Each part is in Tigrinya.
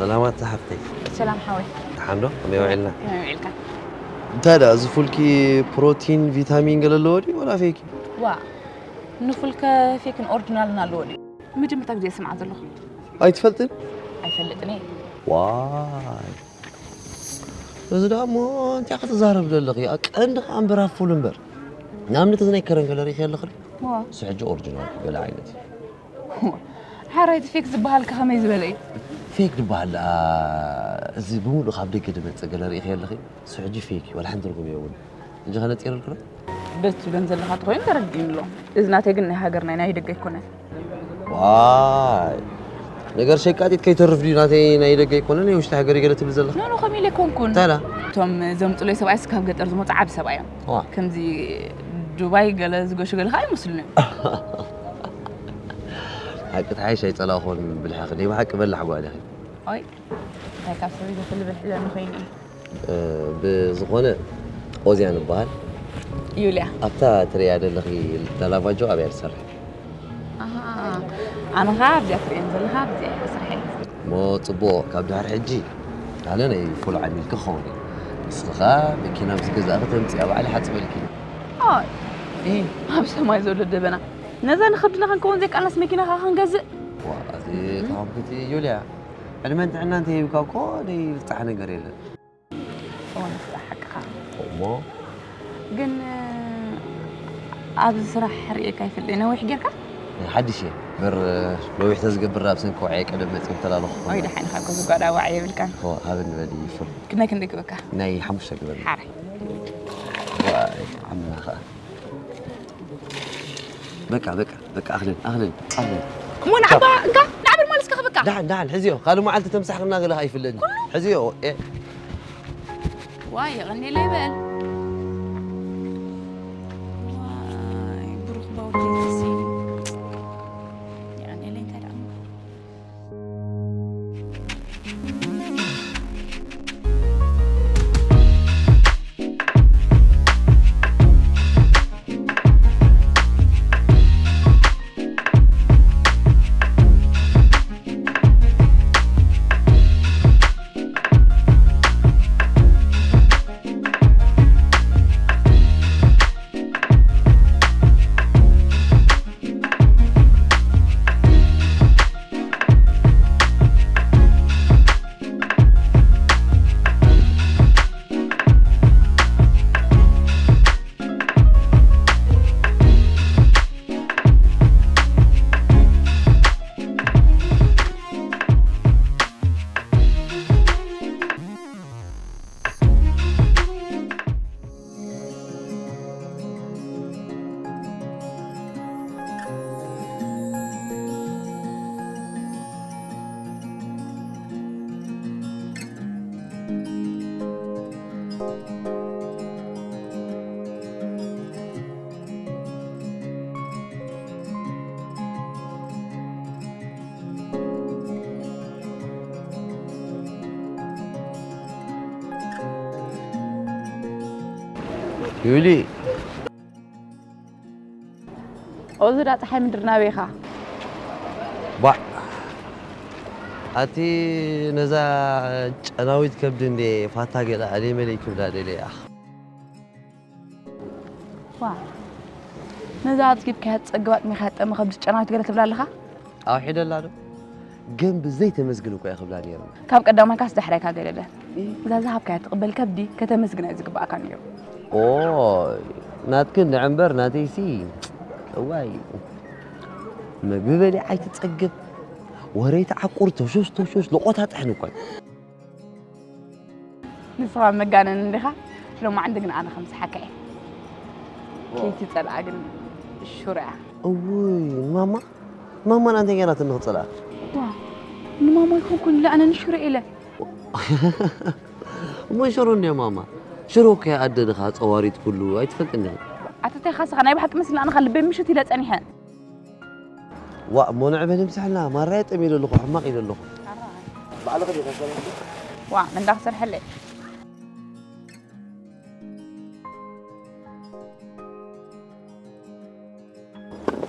ሰላማት ዝሓፍተይ። ሰላም ሓወይ። ደሓን ዶ? ከመይ ውዒልና? ከመይ ውዒልካ? እንታይ ደኣ፣ እዚ ፉልኪ ፕሮቲን፣ ቪታሚን ገለ ኣለዎ ድዩ ወላ ፌክ እዩ? ዋ፣ ንፉልከ ፌክን ኦሪጂናልን ኣለዎ ድዩ? መጀመርታ ግዜ ስምዓ ዘለኹ። ኣይትፈልጥን? ኣይፈልጥን እየ። ዋይ። እዚ ደኣ እሞ እንታይ ክትዛረብ ዘለኺ? ቀንዲ ከኣ እምበር ኣብ ፉል እምበር። ንኣብነት እዚ ናይ ከረን ገለ ርኢኺ ኣለኽሪ? ዋ። እሱ ሕጂ ኦሪጂናል ገለ ዓይነት እዩ። ሓራይ እቲ ፌክ ዝበሃል ከ ከመይ ዝበለ እዩ? ፌክ ዝበሃል ደኣ እዚ ብምሉእ ካብ ደገ ዝመጽእ ገለ ርኢኺ ኣለኺ? እሱ ሕጂ ፌክ እዩ፣ ዋላ ሓንቲ ትርጉም የብሉን። ሕጂ ከነጺረልክዶ? ደስ ዝብለን ዘለኻ ተኾይኑ ተረዲእኒ ኣሎ። እዚ ናተይ ግን ናይ ሃገርና ናይ ደገ ኣይኮነን። ዋይ፣ ነገር ሸቃጢት ከይተርፍ ድዩ? ናተይ ናይ ደገ ኣይኮነን፣ ናይ ውሽጢ ሃገር እዩ ገለ ትብል ዘለኻ? ኖ፣ ኖ፣ ከምኡ ኢለ ኣይኮንኩን። እንታይ ደኣ? እቶም ዘምጽኡለይ ሰብኣይስ ካብ ገጠር ዝመጹ ዓቢ ሰብኣይ እዮም። ዋ። ከምዚ ዱባይ ገለ ዝገሹ ገለ ከኣ ኣይመስሉን እዮም። ሓቂ ትሓይሽ ኣይጸላእኹን ብልሕኺ፣ ናይ ብሓቂ በላሕ ጓል ኢኺ። ኦይ፣ እንታይ ካብ ሰብ ይዘፍል ብልሕ ለኒ ኮይኑ እዩ። እ፣ ብዝኾነ ኦዝያን እበሃል። ዩልያ። ኣብታ ትርእያ ዘለኺ ላላቫጆ ኣብያ ትሰርሕ። ኣሃ፣ ኣነ ኸዓ ኣብዚኣ ትርእየን ዘለኻ ኣብዚኣ እየ ስርሐይ። እሞ ጽቡቕ፣ ካብ ድሕሪ ሕጂ ኣነ ናይ ፉል ዓሚልኪ ክኸውን እየ። ንስኺ ኸዓ መኪና ምስ ገዛእኺ ተምጽያ ባዕለይ ሓጽበልኪ። ኣይ፣ ኣብ ሰማይ ዘሎ ደበና ነዛ ንኸብድና ክንከውን ዘይከኣልናስ መኪና ኸዓ ክንገዝእ። ዋ፣ እዚ ተሃምኩቲ ዩልያ፣ ዕድመን ጥዕናን ተሂብካ እኮ ዘይብጻሕ ነገር የለን። እወ፣ ንስኻ ሓቅኻ። እሞ ግን ኣብዚ ስራሕ ርእየካ ኣይፈልጥን። ነዊሕ ጌርካ? ናይ ሓድሽ እየ። በር ነዊሕ ተዝገብር ኣብ ሰንኪ ዋዕየ ቀደም መጺኦም ተላለኹ። ወይ ደሓን ኢኻ፣ እኮ ዝጓዳ ዋዕየ የብልካን። እኮ ሃበኒ በሊ ይፉል። ክንደይ ክንደይ ክበካ? ናይ ሓሙሽተ ግበር። ሓራይ። ዋይ ዓምና ኸኣ። በቃ በቃ በቃ ኣኽልን ኣኽልን ኣኽልን። እሞ ንዓባ እንካ ንዓብል ማለስካ በቃ። ደሓን ደሓን ሕዝዮ፣ ካልእ መዓልቲ ተምሳሕና ገለ ኣይፍለኒ። ሕዝዮ። ኤ። ዋይ የቐኔለይ በል። ዋይ ብሩኽ ባውዴትሲ የቐኔለይ እንታይ ደኣ እሞ። ዩሊ ኦዚ ዳ ፀሓይ ምድሪ ናበይ ኢኻ? ባዕ ኣቲ ነዛ ጨናዊት ከብዲ እንዴ ፋታ ገለ ኣሌመለይ ክብላ ደለያ። ዋ ነዛ ኣፅጊብካያ ትፀግብ ኣጥሚኻያ ትጠሚ ከብዲ ጨናዊት ገለ ትብላ ኣለኻ? ኣውሒደላ ዶ? ግን ብዘይ ተመስግን እኮ እየ ክብላ ነይረ። ካብ ቀዳማይካስ ዳሕራይካ ገለለ። እዛ ዝሃብካያ ትቕበል ከብዲ ከተመስግና እዩ ዝግብኣካ ነይሩ። ኦይ ናትክን ንዕምበር ናተይሲ እዋይ መግቢ በሊዓ ኣይትጸግብ ወረይ ትዓቁር ተሾሽ ተሾሽ ልቆታጥሕን እኮ እዩ። ንስኻ መጋነን እንዲኻ። ሎማዓንቲ ግን ኣነ ከም ዝሓካ እየ። ከይቲ ጸልኣ ግን ሽሮ እያ። እውይ ማማ ማማ ናንተ ገና ትንኽ ጸልኣ። ዋ ንማማ ይኹንኩን ኢለ ኣነ ንሽሮ ኢለ። እሞ ሽሮ እንድያ ማማ ሽሮ እኮ ኣደ ድኻ ጸዋሪት ኩሉ ኣይትፈልጥን ዲኺ። ኣተታይ ኻስኻ ናይ ብሓቂ መስልና ኣነኻ ልበይ ምሽት ኢለ ጸኒሐ። ዋእ እሞ ንዕ በሊ ምሳሕልና ማራ እየ ጠምየ ዘለኹ ሕማቕ ኢለ ኣለኹ። ባዕልኺ ዲኺ ሰሪሕኪ? ዋእ መን ደኣ ክሰርሐለይ?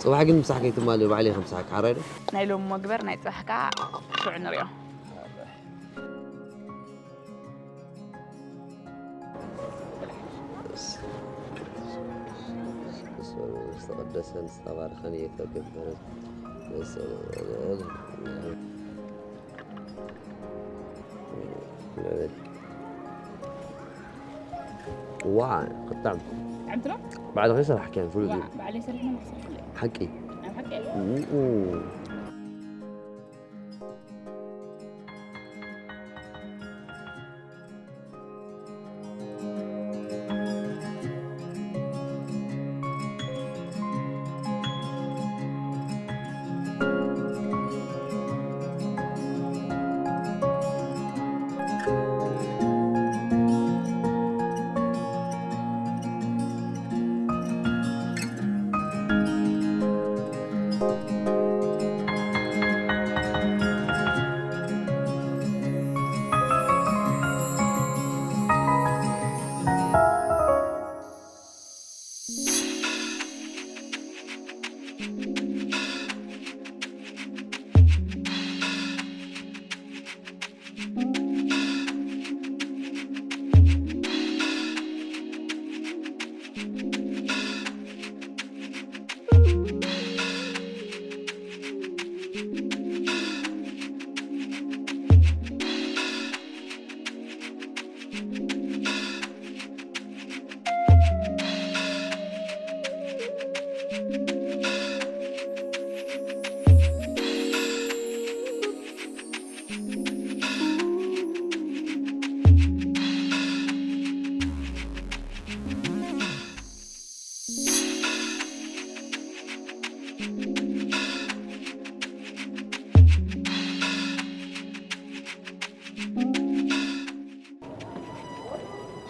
ጽባሕ ግን ምሳሕ ከይትማሊ ባዕለይ ከምስሓኪ ሓራይ ዶ? ናይ ሎሚ እሞ ግበር ናይ ጽባሕ ከኣ ሽዑ ንሪኦ። ዝተቐደሰን ዝተባረኸን እየተገበረ። ዋ፣ ክጣዕም ጥዕምቲ ዶ? ባዕልኺ ሰራሕክያን ፍሉጥ እዩ። ባዕለይ ሰሪሕና ንክሰርሐለይ። ሓቂ። ኣብ ሓቂ እየ። ኡ።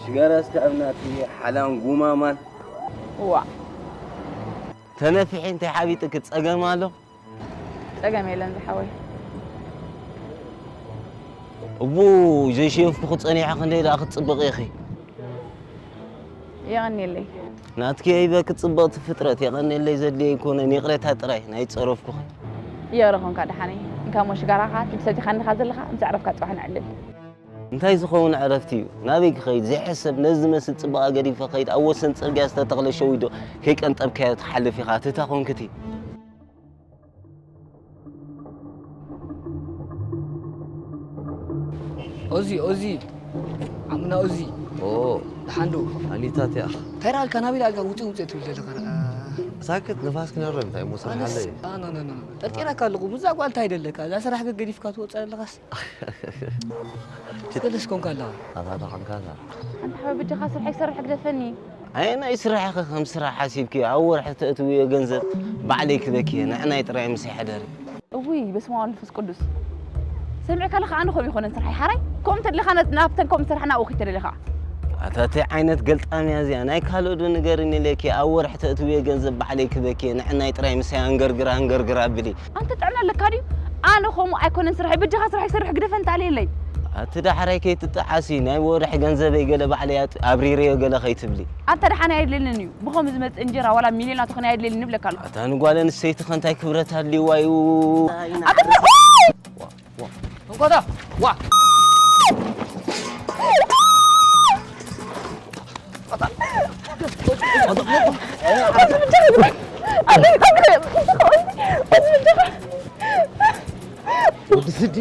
ሽጋራ እስከ ኣብናቲ ሓላን ጉማማን። ዋ። ተነፊሒ እንታይ ሓቢጥክ ጸገም ኣሎ? ጸገም የለን ዝሓወይ። እቡ ዘይሸፍኩ ጸኒሐ ክንደይ ደኣ ክትጽብቕ ኢኺ? የቐንየለይ። ናትኪ ይበክ ጽብቕቲ ፍጥረት የቐንየለይ ዘድልየ ኣይኮነን፣ ይቕሬታ ጥራይ ናይ ጸረፍኩኺ። ይቕረ ኮንካ ደሓነይ። እንካ እሞ ሽጋራኻ ትብሰቲኻ እንዲኻ ዘለኻ፣ ምስ ኣዕረፍካ ጽባሕ ነዕልል። እንታይ ዝኸውን ዕረፍቲ እዩ? ናበይ ክኸይድ? ዘይሕሰብ ነዚ ዝመስል ጽባቐ ገዲፈ ከይድ ኣብ ወሰን ጽርግያ ዝተተኽለ ሸዊዶ ከይቀንጠብካዮ ትሓልፍ ኢኻ። ትታ ኮንክቲ። ኦዚ፣ ኦዚ፣ ዓምና ኦዚ። ኦ፣ ደሓን ዶ? ኣሊታት እያ። እንታይ ደኣ ኣልካ? ናበይ ደኣ ኣልካ? ውፅእ ውፅእ ትብል ዘለኻ ደኣ? ሳክት፣ ንፋስ ክነርም፣ እንታይ እሞ ስራሕ ኣነስ፣ ኣለይ? ኣ፣ ኖ፣ ኖ፣ ኖ፣ ኖ። ጠርጢረካ ኣለኹ። ብዛ ጓል እንታይ ደለካ? እዛ ስራሕ ገዲፍካ ትወፅእ ኣለኻስ? ገለስ ኮንካ ኣለኻ? ኣታ ደሓንካ እዛ። ኣንታ ሓወይ፣ በጃኻ ስርሐይ ክሰርሕ ግደፈኒ። ኣየናይ ስራሕኺ ከም ስራሕ ሓሲብኪ ኣብ ወርሒ ተእትውዮ ገንዘብ ባዕለይ ክበኪ ንዕናይ ጥራይ ምሳይ ሕደሪ። እውይ፣ በስመ ኣብ ወመንፈስ ቅዱስ። ሰሚዕካ ኣለኻ፣ ኣነ ከምኡ ይኾነን ስርሐይ ሓራይ። ከምኡ ተደሊኻ ነ-፣ ናብተን ከምኡ ዝሰርሓ ናብኡ ኪድ ተደሊኻ። ኣታ እንታይ ዓይነት ገልጣም እያ እዚኣ? ናይ ካልኦት ዶ ንገርኒ ኢለኪ፣ ኣብ ወርሒ ተእትውዮ ገንዘብ ባዕለይ ክበኪ ንዕናይ ጥራይ ምሳይ ኣንገርግራ ኣንገርግራ ኣብሊ። ኣንተ ጥዕና ኣለካ ድዩ? ኣነ ከምኡ ኣይኮነን ስርሐይ። በጃኻ ስርሐይ ክሰርሕ ግደፈኒ፣ ተኣልየለይ። ኣቲ ዳሕራይ ከይትጠዓሲ፣ ናይ ወርሒ ገንዘበይ ገለ ባዕለይ ኣት-፣ ኣብሪረዮ ገለ ከይትብሊ። ኣንተ ደሓን ኣየድልየንን እዩ። ብኸምኡ ዝመጽእ እንጀራ ዋላ ሚልዮናት ኾነ ኣየድልየንን ይብለካ ኣለኹ። ኣታ ንጓል ኣንስተይቲ ከ እንታይ ክብረት ኣድልይዋ እዩ? ኣንተ ዋ፣ ዋ። እንኳታ፣ ዋ። ወዲ ስዲ፣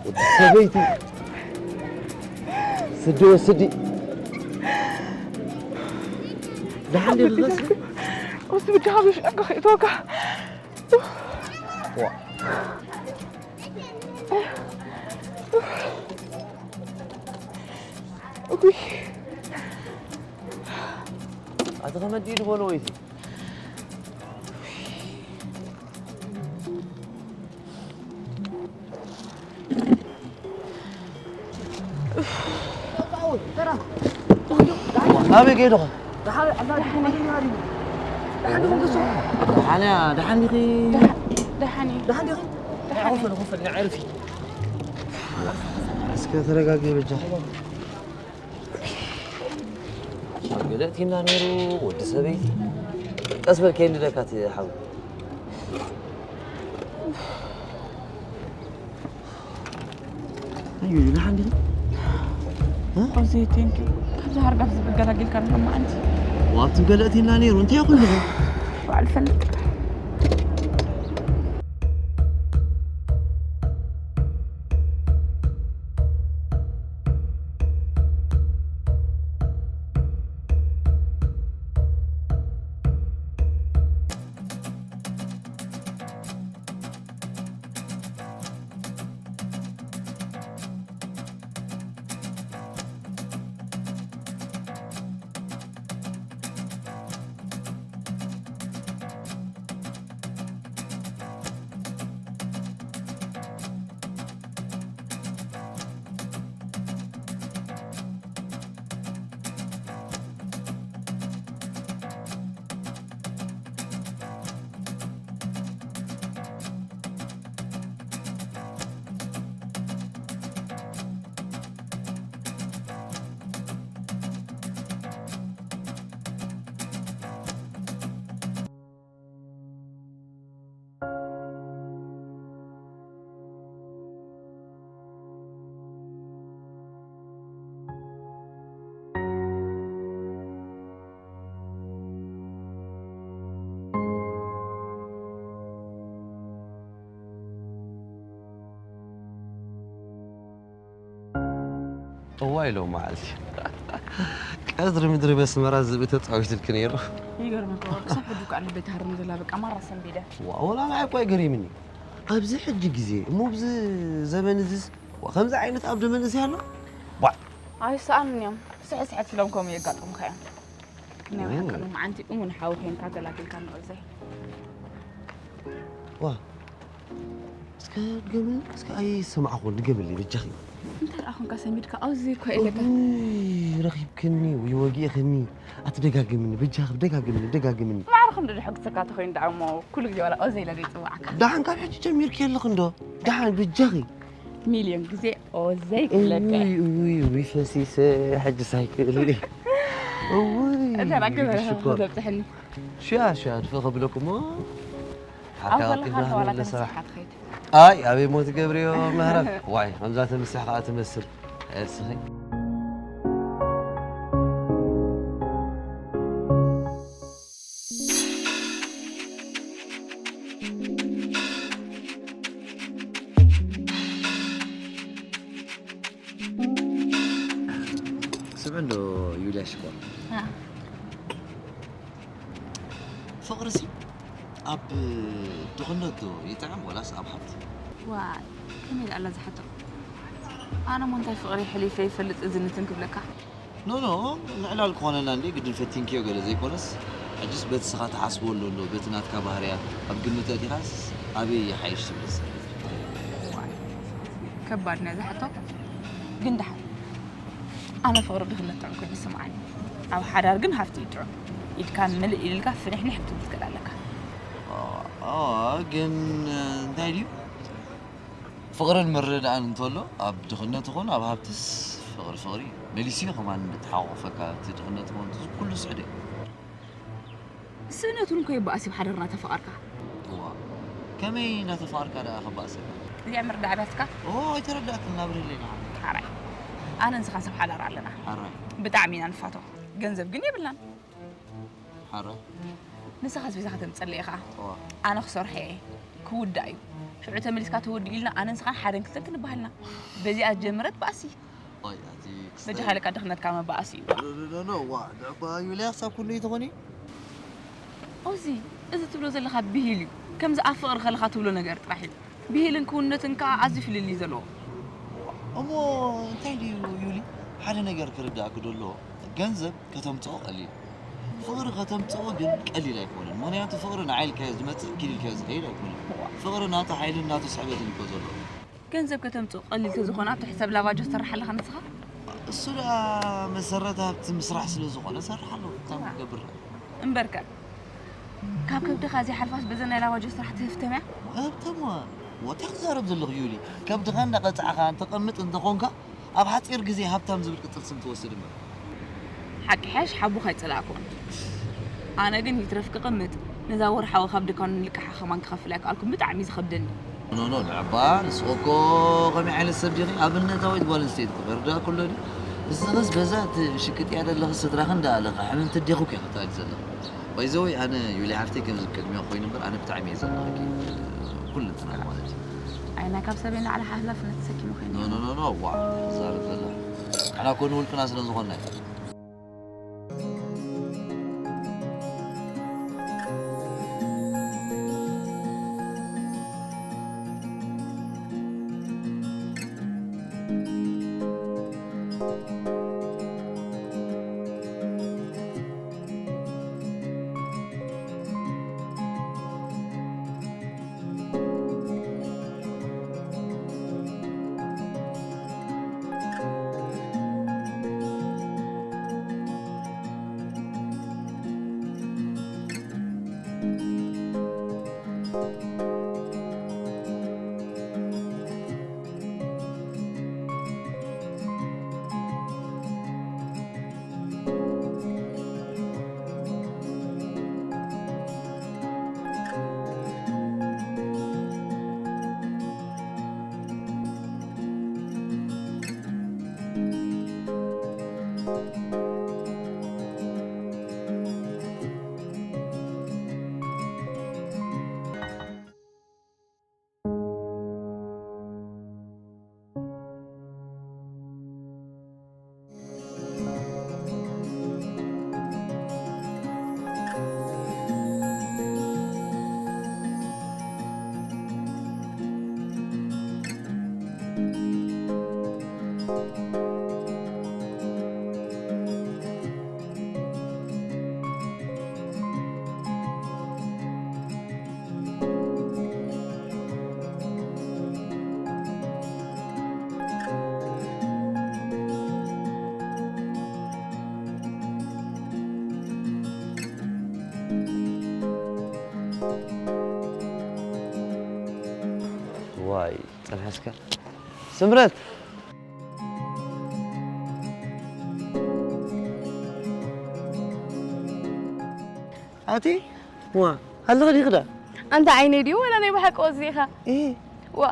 ወዲ ሰበይቲ፣ ስዲ ወስዲ። ደሓን ድዩ ዝመስል? ወስዲ ብጃኻ ብሽዕካ ከይእትወካ። ዋ። ኡይ። ኣቲ ከመይ ድዩ ዝበሎ ወይቲ? ናበይ ከይድኻ? ደሓን እያ፣ ደሓን ዲኺ? ደሓን እየ። ደሓን ዲኺ? ደሓን። ኮፈል፣ ኮፈል፣ ንዓርፊ። እስከ ተረጋጊ በጃ። ኣብ ገለ እቲና ነይሩ ወዲ ሰበይቲ። ቀስ በል ከየንድደካ እቲ ሓው። ኣዩ፣ ደሓን ዲኺ? ኦዚ፣ ቴንክ ዩ። ካብዚ ሃርጋፍ ዝብገላጊልካ ንሎማዓንቲ። ዋብቲ ገለእት ኢልና ነይሩ። እንታይ ይኹን ዝኹን? በዓል ፈልጥ። እዋይ ሎም መዓልቲ። ቀትሪ ምድሪ በስመራ ዝብኢ ተጻዊትልኪ ነይሩ። ይገርመካ ወርቅ፣ ክሳብ ሕጂ እኮ ልበይ ትሃርም ዘላ፣ በቃ ማራ ሰንቢደ። ዋ፣ ወላ ንዓይ እኮ ኣይገሪምኒ። ኣብዚ ሕጂ ግዜ እሞ፣ ኣብዚ ዘመን እዚስ፣ ዋ፣ ከምዚ ዓይነት ኣብደ መንእሰይ ኣሎ? ዋ። ኣይሰኣኑን እዮም። ስሕት ስሕት ኢሎም ከምኡ የጋጥሙካ እዮም። ናይ ኦ። ብሓቂ ሎማዓንቲ እሙን ሓው ኮይንካ ገላጊልካ ንዕዘይ። ዋ። እስከ ድገምኒ፣ እስከ ኣይሰማዕኹን፣ ድገምልኒ በጃኺ። እንታይ ደኣ ኾንካ ሰሚድካ? ኣብዚ እኮ የለካ። እውይ፣ ረኺብክኒ ወይ ወጊእኽኒ። ኣትደጋግምኒ፣ በጃኺ ደጋግምኒ፣ ደጋግምኒ። ማዕረ ክንዲ ድሕግዘካ ተኾይኑ ደኣ እሞ ኩሉ ግዜ ዋላ ኦዘይ ኢለ ዘይጽውዓካ። ደሓን ካብ ሕጂ ጀሚርኪ የለኽን ዶ? ደሓን በጃኺ። ሚልዮን ግዜ ኦዘይ ክብለካ። እውይ፣ እውይ፣ እውይ፣ ፈሲሰ፣ ሕጂ ሳይክል። እውይ፣ እንታይ ደኣ ገበረ ሽኮር። ዘብጽሐኒ? ሽያ፣ ሽያ፣ ድፍእ ከብለኩም። ኣብ ሓካዊ ከለኻ ቂብራ ዋላ ንለ ስራሕ። ተመሲልካ ትኸይድ። ኣይ፣ ኣበይ ሞት ገብርዮ መህረብ። ዋይ፣ ከምዛ ተምስሕ ከኣ ትመስል። እስኺ። ስምዒ እንዶ ዩልያ ሽኮር። አ። ፍቕሪሲ ኣብ ድኽነት ዶ ይጥዕም ወላስ ኣብ ሃብቲ? ዋይ፣ ከመይ ደኣ ኣላ እዛ ሕቶ? ኣነ እሞ እንታይ ፍቕሪ ሕሊፈ ይፈልጥ እዚ ንትን ክብለካ? ኖ፣ ኖ፣ ምዕላል ክኾነና እንዴ ግድን ፈቲንክዮ ገለ ዘይኮነስ፣ ሕጅስ በቲ ስኻ ትሓስቦ ኣሎ እንዶ፣ በቲ ናትካ ባህርያት ኣብ ግምት ኣእቲኻስ ኣበይ ይሓይሽ ትብልስ? ዋይ፣ ከባድ ነዛ ሕቶ። ግን ደሓን ኣነ ፍቕሪ ድኽነት ጥዑም ኮይኑ ይስምዓኒ። ኣብ ሓዳር ግን ሃፍቲ እዩ ጥዑም። ኢድካ ምልእ ኢልካ ፍንሕንሕ ክትብል ትኽእል ኣለካ። ኦ፣ ኦ፣ ግን እንታይ ድዩ? ፍቕርን ምርድዳእን እንተሎ ኣብ ድኽነት ይኹን ኣብ ሃብትስ ፍቕሪ ፍቕሪ እዩ። መሊሱ እዩ ከማን ተሓቋቑፈካ፣ እቲ ድኽነት ይኹን እቲ ኩሉ ስሕደ እዩ። ስእነት እውን እኮ ይበኣስ እዩ ብሓዳር እናተፋቐርካ። እዋ፣ ከመይ እናተፋቐርካ ደኣ ክበኣሰካ? እዚኣ ምርዳእ ኣብያትካ? ኦ፣ ኣይተረዳእክን፣ ናብ ርህለይ ንዓ። ሓራይ። ኣነ ንስኻ ሰብ ሓዳር ኣለና። ሓራይ። ብጣዕሚ ኢና ንፋቶ። ገንዘብ ግን የብልናን። ሓራይ። ንስኻ ኣስቤዛ ከተምፀለይ ኢኻ። እዋ። ኣነ ክሰርሖ እየ። ክውዳእ እዩ። ሽዑ ተመሊስካ ተወዲኡ ኢልና ኣነ ንስኻን ሓደን ክልተን ክንበሃል ኢና። በዚኣ ዝጀመረት ባእሲ። ኣይ፣ ኣቲ ክስታይ። በጃኻ ኢልካ ድኽነትካ መባእሲ እዩ። ኖ፣ ኖ፣ ኖ፣ ኖ፣ ዋ፣ ንዕባ ዩልያ ክሳብ ክንደይ ትኾኒ? ኦዚ፣ እዚ ትብሎ ዘለኻ ብሂል እዩ። ከምዚ ኣብ ፍቕሪ ከለኻ ትብሎ ነገር ጥራሕ እዩ። ብሂልን ክውንነትን ከኣ ኣዝዩ ፍልልይ እዩ ዘለዎ። እሞ እንታይ ድዩ ዩሊ? ሓደ ነገር ክርዳእኪ ዶ ኣለዎ? ገንዘብ ከተምጽኦ ቀሊል። ፍቕሪ ከተምጽኦ ግን ቀሊል ኣይኮነን። ምኽንያቱ ፍቕሪ ንዓይ ኢልካዮ ዝመጽእ ኪድ ኢልካዮ ዝኸይድ ኣይኮነን። ፍቕሪ ናቱ ሓይልን ናቱ ስሕበትን እኮ ዘለዎ። ገንዘብ ከተምጽኦ ቀሊል ተዝኾነ ኣብቲ ሕሳብ ላቫጆ ትሰርሕ ኣለኻ ንስኻ? እሱ ደኣ መሰረት ሃብቲ ምስራሕ ስለ ዝኾነ እሰርሕ ኣለኹ። እንታይ ክትገብር? እምበርከ ካብ ከብድኻ ዘይሓልፋስ በዘን ናይ ላቫጆ ስራሕ ትህፍተም እያ? ሃብታም እዋ። እንታይ ክዛረብ ዘለኹ ዩሊ? ከብድኻ እንዳቐጻዕኻ ተቐምጥ እንተኾንካ ኣብ ሓጺር ግዜ ሃብታም ዝብል ቅጽል ስም ትወስድ እምበር። ሓቂ ሓሽ ሓቦኻ ኣይጸላእኩን። ኣነ ግን ይትረፍ ክቕምጥ ነዛ ወርሓዊ ካብ ድካኑ ንልቃሓ ከማን ክኸፍል ኣይከኣልኩን። ብጣዕሚ እዩ ዝኸብደኒ። ኖ፣ ኖ፣ ንዕባ፣ ንስኺ እኮ ከመይ ዓይነት ሰብ ዲኺ? ኣብነታዊት ጓል ኣንስተይቲ እኮ ክርዳእ ከሎ ድዩ? እስኽስ በዛ ትሽቅጥያ ዘለኺ ስድራኽን ደኣ ኣለኻ፣ ሕምምቲ ዲኹ እኮ ኢኺ ትኣሊ ዘለኺ። ባይ ዘ ወይ ኣነ ዩሊ ሓፍተይ ከምዚ ቅድሚያ ኮይኑ እምበር ኣነ ብጣዕሚ እየ ዘድንቐኪ። ኩሉ እንትና ማለት እዩ። ኣይ ናይ ካብ ሰበይ ንላዕሊ ሓላፍነት ተሰኪሙ ኮይኑ ኖ ኖ ኖ ኖ ዋ ትዛረብ ዘላ። ንሕና እኮ ንውልቅና ስለ ዝኾንና እዩ። ዋይ፣ ጸንሐስካ። ስምረት! ኣቲ? ዋ፣ ኣለኺ ዲኺ ዳ? ኣንታ ዓይነይ ድዩ ወላ ናይ ብሓቂ ወዚ ኢኻ? እ። ዋ።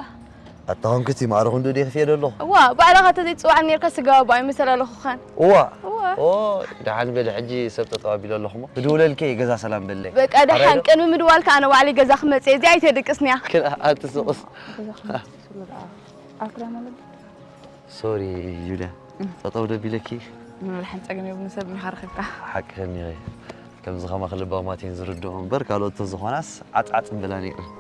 ኣታ ኾንክቲ ማዕረ ክንዱ ዲኺ ፌዶ ኣለኹ? ዋ፣ ባዕልኻ ተዘይትጽውዓኒ ኔርካ ስጋ ባባ ኣይመሰል ኣለኹኻን። እዋ። እዋ። ኦ፣ ደሓን በሊ፣ ሕጂ ሰብ ጠጠው ኣቢለ ኣለኹ እሞ። ክድውለልኪ እየ፣ ገዛ ሰላም በለይ። በቃ ደሓን፣ ኣራይ ዶ? ቅድሚ ምድዋልካ ኣነ ባዕለይ ገዛ ክመጽእ እየ፣ እዚኣ ኣይተድቅስንያ። ግን ኣትስቕስ። ገዛ ክመጽእ ስለ ደኣ ኣፍራ ማለት ዶ? ሶሪ ዩልያ፣ እም። ጠጠው ዶ ኣቢለኪ? ምንም ደሓን ጸገም የብሉን፣ ሰብ ኢኻ ረኺብካ። ሓቅኽን እየ። ከምዚ ከማኺ ልባማት እየን ዝርድኦ እምበር፣ ካልኦት ተዝኾናስ ዓጽዓጽ ምበላ ነይረን።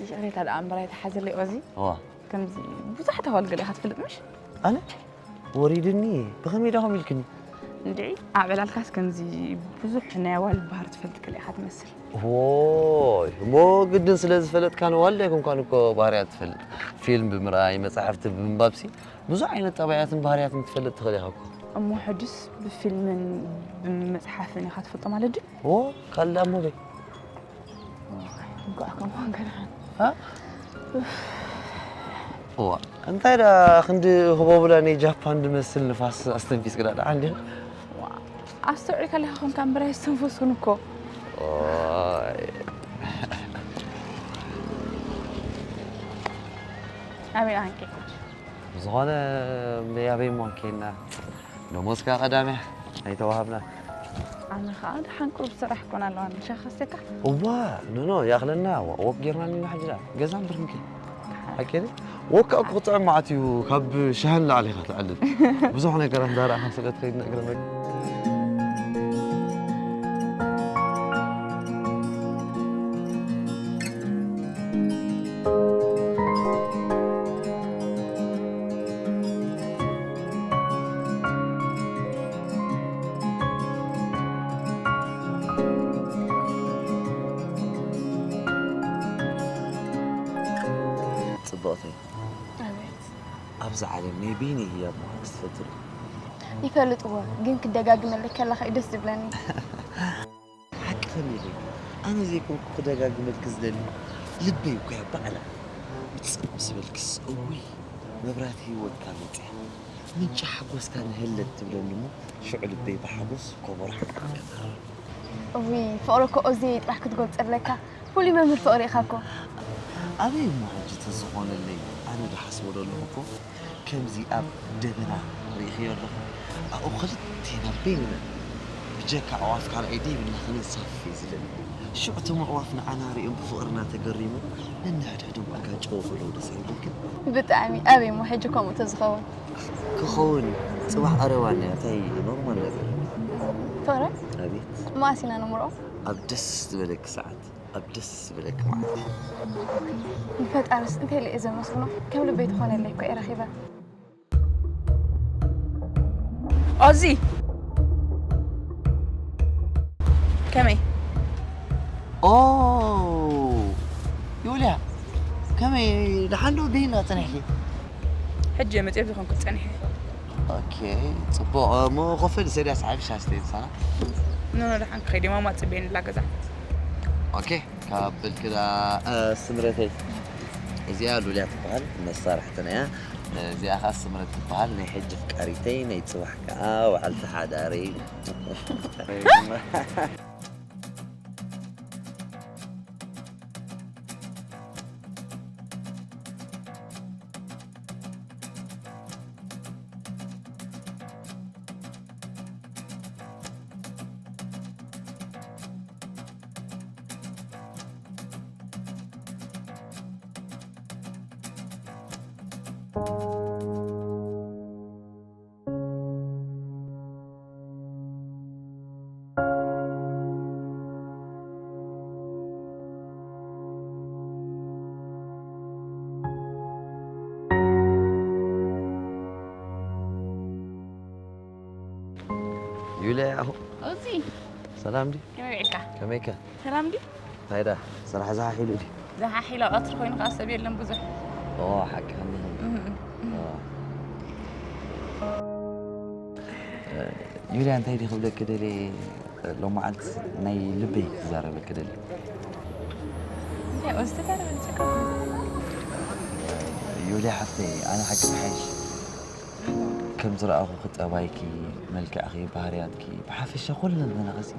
ይቕሬታ ደኣ እምበር ኣይትሓዘለይ ኦዚ። እዋ። ከምዚ ብዙሓት ኣዋልድ ገለ ኢኻ ትፈልጥ ምሽ? ኣነ? ወሪድኒ፣ ብኸመይ ዳኹም ኢልክኒ? እንድዒ፣ ኣብ ዕላልካስ ከምዚ ብዙሕ ናይ ኣዋልድ ባህሪ ትፈልጥ ገለ ኢኻ ትመስል። ዎይ፣ እሞ ግድን ስለ ዝፈለጥካ ንዋልድ ኣይኮንካን እኮ ባህርያት ትፈልጥ። ፊልም ብምርኣይ፣ መጻሕፍቲ ብምንባብሲ ብዙሕ ዓይነት ጠባያትን ባህርያትን ክትፈልጥ ትኽእል ኢኻ እኮ። እሞ ሕጅስ ብፊልምን ብመጽሓፍን ኢኻ ትፈልጦ ማለት ድዩ? ኦ፣ ካልእ ደኣ እሞ በይ። እንኳዕ ከምኡ ገርሃን። ሃ? እዋ፣ እንታይ ደኣ ክንዲ ህቦብላ ናይ ጃፓን ዝመስል ንፋስ ኣስተንፊስክላ ደኣ እንዲኻ? ዋ፣ ኣስተውዒልካ ኣለኻ ኮንካ እምበር ኣይስተንፈስኩን እኮ። ኦይ። ኣበይ ደኣ ክንከይድ? ብዝኾነ፣ ኣበይ እሞ ክንከይድ ኢና? ደሞዝካ ቀዳምያ ኣይተዋሃብና። ኣነ ኸኣ ደሓን ቁሩብ ስራሕ ኮን ኣለዋ፣ ንሻ ከስተካ? እዋ፣ ኖ፣ ኖ፣ ይኣኽለና፣ ዋ-፣ ወክ ጌርና እኒና ሕጂ ደኣ። ገዛ እምበር ክንከይድ። ሓቂ ድዩ? ወክ እኮ ክጥዕም መዓት እዩ፣ ካብ ሻሂ ንላዕሊ ኢኻ ትዕልል። ብዙሕ ነገራት እንዳረኣኻ ስለ ትኸይድ ንእግረ መግ-፣ ጽብቕቲ። ኣቤት። ኣብዛ ዓለም ናይ በይነይ ህያብ ምዃንኪ ትፈልጢ ዶ? ይፈልጥዎ፣ ግን ክደጋግመለይ ከለኻ እዩ ደስ ዝብለኒ። ሓቂ ከመይ ኢኺ? ኣነ ዘይኮንኩ ክደጋግመልኪ ዝደሊ ልበይ እኮ እያ ባዕላ። ጽም ምስ በልክስ፣ እውይ፣ መብራህቲ ህይወትካ መጺኣ። ምንጪ ሓጎስካ ንህለት ትብለኒ እሞ፣ ሽዑ ልበይ ብሓጎስ ኮቦራ ሓንቃቕ እያ ትሃርም። እውይ፣ ፍቕሪ እኮ ኦዚ ጥራሕ ክትገልጾ ኣለካ። ፍሉይ መምህር ፍቕሪ ኢኻ እኮ። ኣበይ እሞ ሕጂ ተዝኾነለይ፣ ኣነ ዝሓስቦ ዘለኹ እኮ፣ ከምዚ ኣብ ደበና ርኢኽዮ ኣለኹ? ኣብኡ ክልቴና በይንና። ብጀካ ኣዕዋፍ ካልኣይ ደይብልና ክንንሳፈፍ እዩ ዝደሊ። ሽዑ እቶም ኣዕዋፍ ንዓና ሪኦም ብፍቕርና ተገሪሞም ነንሕድሕዶም ኣጋጭዎ ከለዉ ደስ ኣይብለክን? ብጣዕሚ። ኣበይ እሞ ሕጂ ከምኡ ተዝኸውን? ክኸውን ጽባሕ ቀረባ እኒኣ፣ እንታይ ኖርማል ነገር። ፍቕረ? ኣቤት። መኣስ ኢና ንምርኦ? ኣብ ደስ ዝበለኪ ሰዓት፣ ኣብ ደስ ዝበለኪ መዓልቲ። ንፈጣርስ እንታይ ኢለ እየ ዘመስግኖ? ከም ልበይ ትኾነለይ እኮ እየ ረኺበ። ኦዚ! ከመይ? ኦ! ዩልያ! ከመይ ደሓን ዶ? ብሂና ጸኒሕኪ? ሕጂ እየ መጺኤ ብዝኾንኩ ጸኒሐ። ኦኬ፣ ጽቡቕ። እሞ ኮፍ በሊ፣ ሰድያ ሰሓቢ ሻሂ ስተይ ምሳና። ኖ፣ ኖ፣ ደሓን ክኸይድ እየ። ማማ ጽበየኒ ኣላ ገዛ። ኦኬ፣ ካብ በልኪ ደኣ፣ እ፣ ስምረተይ። እዚኣ ሉልያ ትበሃል፣ መሳርሕትና እያ። እዚኣ ኸኣ ስምረት ትበሃል፣ ናይ ሕጂ ፍቃሪተይ፣ ናይ ጽባሕ ከኣ በዓልቲ ሓዳረይ። ዩልያ ያሁ። ኦዚ። ሰላም ድዩ? ከመይ ውዒልካ? ከመይከ? ሰላም ድዩ? እንታይ ደኣ፣ ስራሕ ዝሓሒሉ ድዩ? ዝሓሒላ ቀትሪ ኮይኑ ከኣ ሰብ የለን ብዙሕ። ኦ፣ ሓቂ ከኒ። እም፣ እም። ኦ። እ፣ ዩልያ፣ እንታይ ድዩ ክብለኪ ደልየ፣ ሎማዓንቲ ናይ ልበይ ክዛረበኪ ደልየ። እንታይ ኦዚ ተዛረበኒ ጸገም? ዩልያ ሓፍተይ፣ ኣነ ሓቂ ክሓይሽ፣ ከም ዝረኣኹኺ ጠባይኪ፣ መልክዕኺ፣ ባህርያትኪ፣ ብሓፈሻ ኩለንተናኺሲ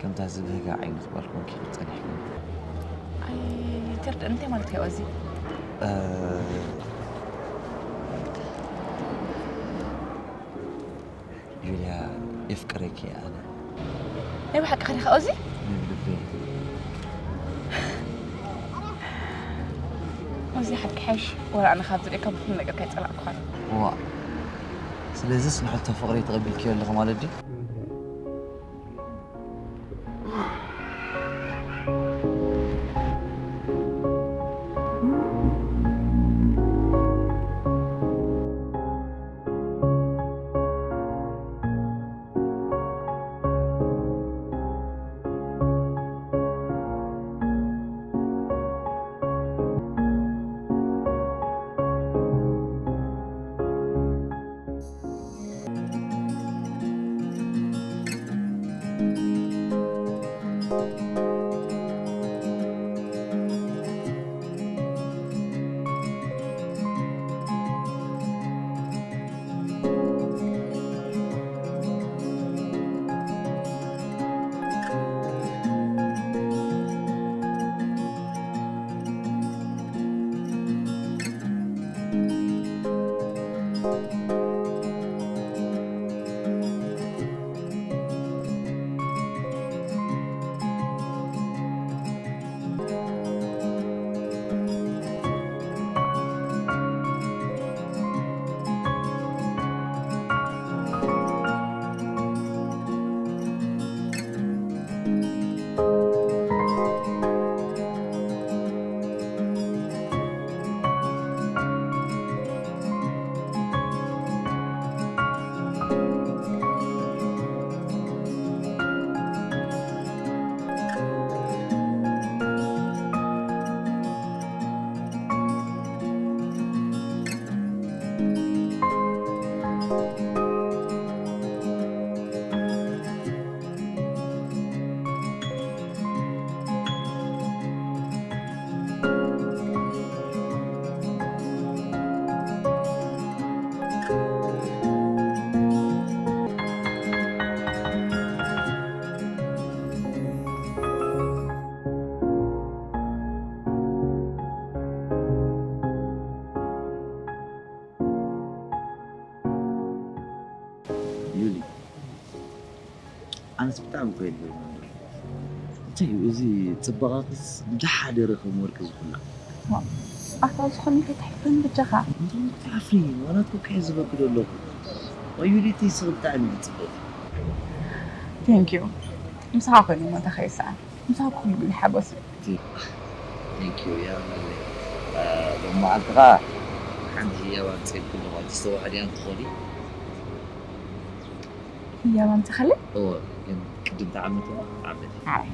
ከምታ ዝብህጋ ዓይነት ጓል ኮንኪ ክትጸንሒ። ኣይተርድእን፣ እንታይ ማለት እዩ እዚ? እ፣ ዩልያ፣ የፍቅረኪ ኣነ። ናይ ብሓቂ ኸዲኻ እዚ? ናይ ብልበይ። እዚ ሓቂ ሓይሽ፣ ወላ ኣነ ካብ ዝርእየካ ብኹሉ ነገር ከይጸላእኩኻን። ዋእ። ስለዚስ ንሕቶ ፍቕረይ ተቐቢልክዮ ኣለኺ ማለት ድዩ? ዩሊ፣ ኣነስ ብጣዕሚ እኮ የድልየኒ ኣሎ። እንታይ እዩ እዚ ጽባቐኽስ እንዳ ሓደረ ከም ወርቂ ዝኹላ። ኣታ ዝኾነ ከይትሕፍርን ብጃኻ። እንታይ ክትሓፍሪ፣ ዋላ እኮ ከየ ዝበኪ ዶ ኣለኹ። ዋይ ዩሊ፣ እቲ ስቕ ብጣዕሚ እዩ ጽቡቕ። Thank you። ምሳኻ ኮይኑ እሞ እንታይ ከይስኣን። ምሳኻ ኩሉ ግዜ ሓጎስ እዩ። Thank you፣ የቐንየለይ። እ፣ ሎም መዓልቲ ኸኣ ሓንቲ ህያብ ኣምጺኤልኪ ኣለኹ። ኣይተስተውዕልያን ትኾኒ። ህያብ ኣምጺኻለይ? እወ፣ ግን ቅድም ተዓመት እሞ ዓመት። ኣይ።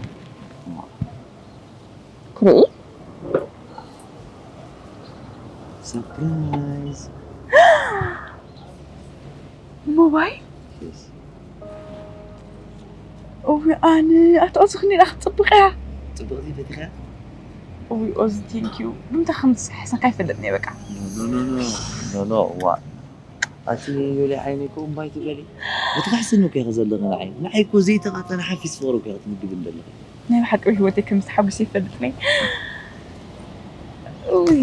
ክርኢ? ሰርፕራይዝ። ሞባይል? የስ። እውይ ኣነ ኣታ ኦዚ ክኒ ኢላ ክትጽብቕ እያ። ጽብቕቲ ፈቲኻ? እውይ ኦዚ፣ thank you። ብምንታይ ከም ዝስሕሰካ ኣይፈልጥን እየ በቃ። ኖ፣ ኖ፣ ኖ፣ ኖ፣ ኖ፣ ዋ። ኣቲ ዮሊ ዓይነይ እኮ እምባይ ትበሊ። እቲ ካሕስን እኮ ኢኺ ዘለኺ ንዓይ። ንዓይ እኮ ዘይተቓጸነ ሓፊስ ፍቕሪ እኮ ኢኺ ትምግብኒ ዘለኺ። ናይ ብሓቂ ኣብ ህይወተይ ከምዚ ተሓጒሰ ኣይፈልጥን እየ። እውይ።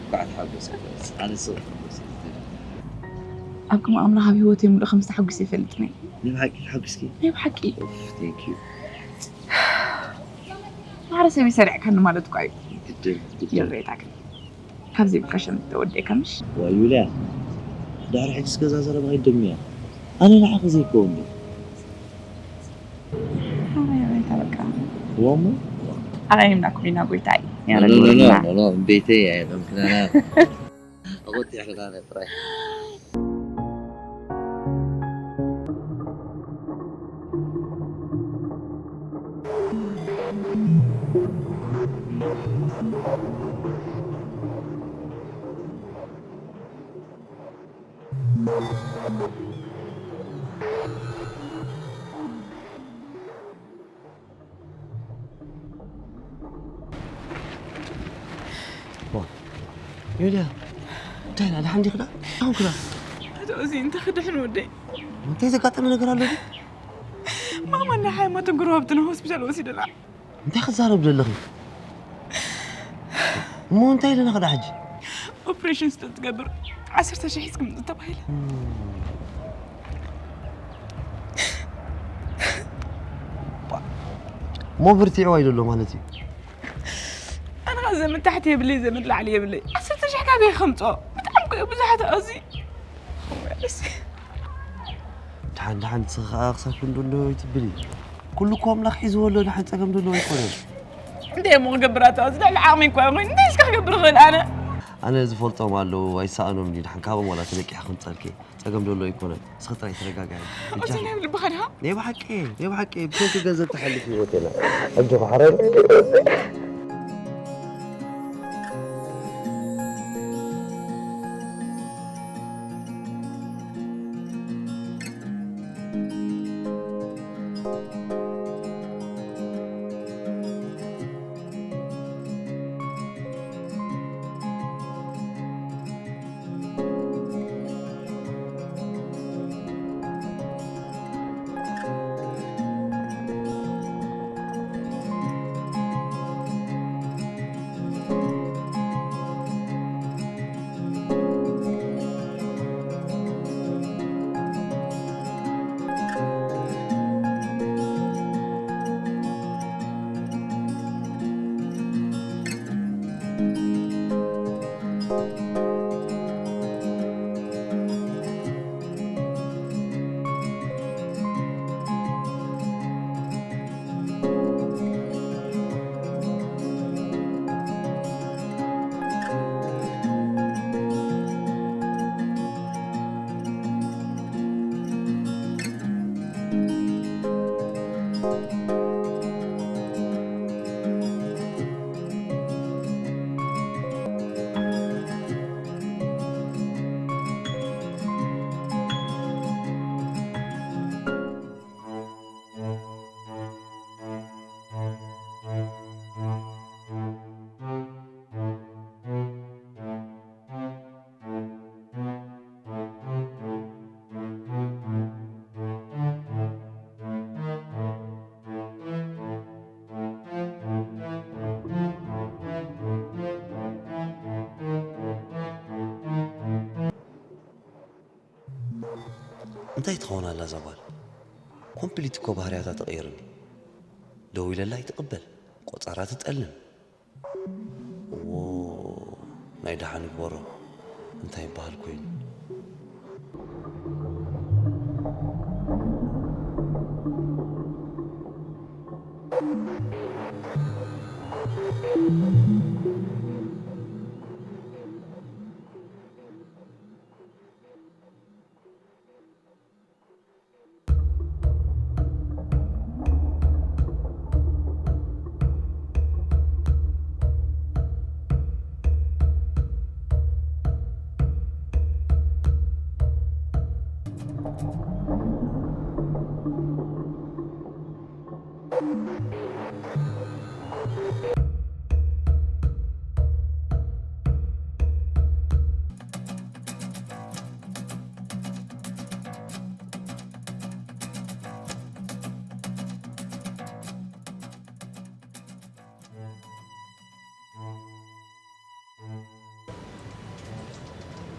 እንኳዕ ተሓጎሰ። ኣነ ስቕ ተሓጎሰ። ኣብ ቅድሚ ኣምላኽ ኣብ ህይወተይ ሙሉእ ከምዚ ተሓጒሰ ኣይፈልጥን እየ። ናይ ብሓቂ ተሓጒስኪ? ናይ ብሓቂ። ኡፍ፣ thank you። ማዕረ ሰብ ይሰሪዕካኒ ማለት እኳ እዩ። ግድን፣ ግድን። ይቕሬታ ግን። ካብ ዘይብልካ ሸም ተወዲእካ ምሽ? ዋይ ዩልያ፣ ድሕሪ ሕጂስ ገዛ ዘረባ ከይትደግምያ። ኣነ ንዓኺ ዘይከውን ድየ? ኣረ ይቕሬታ በቃ። እዋ እሞ? ኣረ ይምና ኩሊና ጎይታይ። ኖ፣ ኖ፣ ኖ፣ ኖ፣ ኖ፣ ኖ፣ ቤተይ ኣየቐምክናና። ኣቐጢዕክናና ጥራይ። ዮልያ፣ እንታይ ኢላ? ደሓን ዲኽዳ? ደሓን ኩላ? ኣቶ እዚ እንታይ ክድሕን ወደይ? እንታይ ዘጋጠመ ነገር ኣሎ ድዩ? ማማ ናይ ሓይማ ተንክሮ ሃብትና ሆስፒታል ወሲደላ። እንታይ ክትዛረብ ዘለኺ? እሞ እንታይ ኢልና ኸዳ ሕጂ? ኦፕሬሽን ስለ ትገብር ዓሰርተ ሺሕ ሒዝኩም ምጹ ተባሂለ። እሞ ብርቲዕዋ እዩ ዘሎ ማለት እዩ። ኣነ ኸ ዘመድ ታሕቲ የብለይ፣ ዘመድ ላዕሊ የብለይ። ዓሰርተ ሺሕ ካበይ ከምጽኦ? ብጣዕሚ እኮ እዩ ብዙሓት ኣብዚ። ደሓን ደሓን ንስኺ ኸኣ ክሳብ ክንዲ እንዶ ይትብሊ። ኩሉ እኮ ኣምላኽ ሒዝዎ ኣሎ፣ ደሓን ጸገም ዘለዎ ኣይኮነን። እንታይ እሞ ክገብር ኣቶ? እዚ ልዕሊ ዓቕሚ እኮ ኮይኑ እንታይ እስከ ክገብር እኽእል ኣነ? ኣነ ዝፈልጦም ኣለዉ፣ ኣይሰኣኖም ድዩ? ደሓን ካብኦም ዋላ ተነቂሕኪ ክምጸልኪ ጸገም ዘሎ ኣይኮነን። ንስኺ ጥራይ ተረጋግዒ። ኣብዚ ናይ ልብኻ ዲኻ? ናይ ብሓቂ፣ ናይ ብሓቂ ብሰንኪ ገንዘብ ተሓልፍ ህይወት የለን። ኣጆኺ ሓረር። እንታይ ትኸውን ኣላ እዛ ጓል? ኮምፕሊት እኮ ባህርያታ ተቐይርኒ። ደው ኢለላ ኣይትቕበል፣ ቆጸራ ትጠልም። እዎ፣ ናይ ደሓን ይግበሮ። እንታይ ይበሃል ኮይኑ?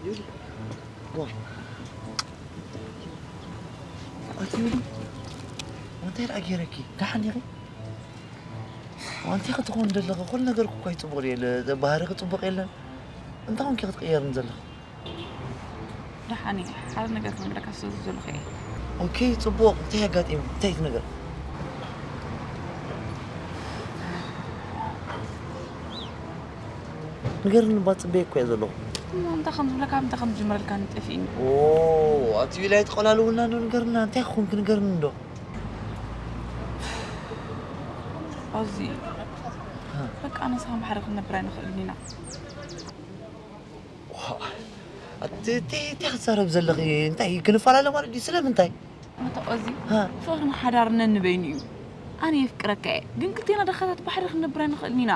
ዩሊ፣ ዋ። ኣቲ ዩሊ፣ እንታይ ደኣ ገይረኪ? ደሓን ኢኺ? ኣንቲ ክትኾን ዘለኺ ኩሉ ነገር እኮ ኣይጽቡቕ የለ፣ ባህሪኺ ጽቡቕ የለን። እንታይ ኮንኪ ክትቅየርን ዘለኺ? ደሓን እየ። ሓደ ነገር ክነግረካ ስለ ዝደለኹ እየ። ኦኬ፣ ጽቡቕ። እንታይ ኣጋጢሙ? እንታይ እቲ ነገር? ንገርኒ እባ፣ ጽበየኪ እኮ እየ ዘለኹ። እሞ እንታይ ከም ዝብለካ፣ እንታይ ከም ዝጅምረልካ ንጠፊእኒ። ኦ፣ ኣቲ ዩሊ ኣይትቆላልውና እንዶ፣ ንገርና። እንታይ ኮንኪ ንገርኒ እንዶ? ኦዚ፣ ሃ። በቃ ኣነ ንስኻ ብሓደ ክንነብር ኣይንኽእልን ኢና። ዋ፣ ኣቲ፣ እቲ፣ እቲ ክትዛረብ ዘለኺ እንታይ ክንፈላለ ማለት ድዩ? ስለምንታይ? ኣታ ኦዚ፣ ሃ። ፍቕርን ሓዳርን ነንበይኑ እዩ። ኣነ የፍቅረካ እየ፣ ግን ክልቴና ድኻታት ብሓደ ክንነብር ኣይንኽእልን ኢና።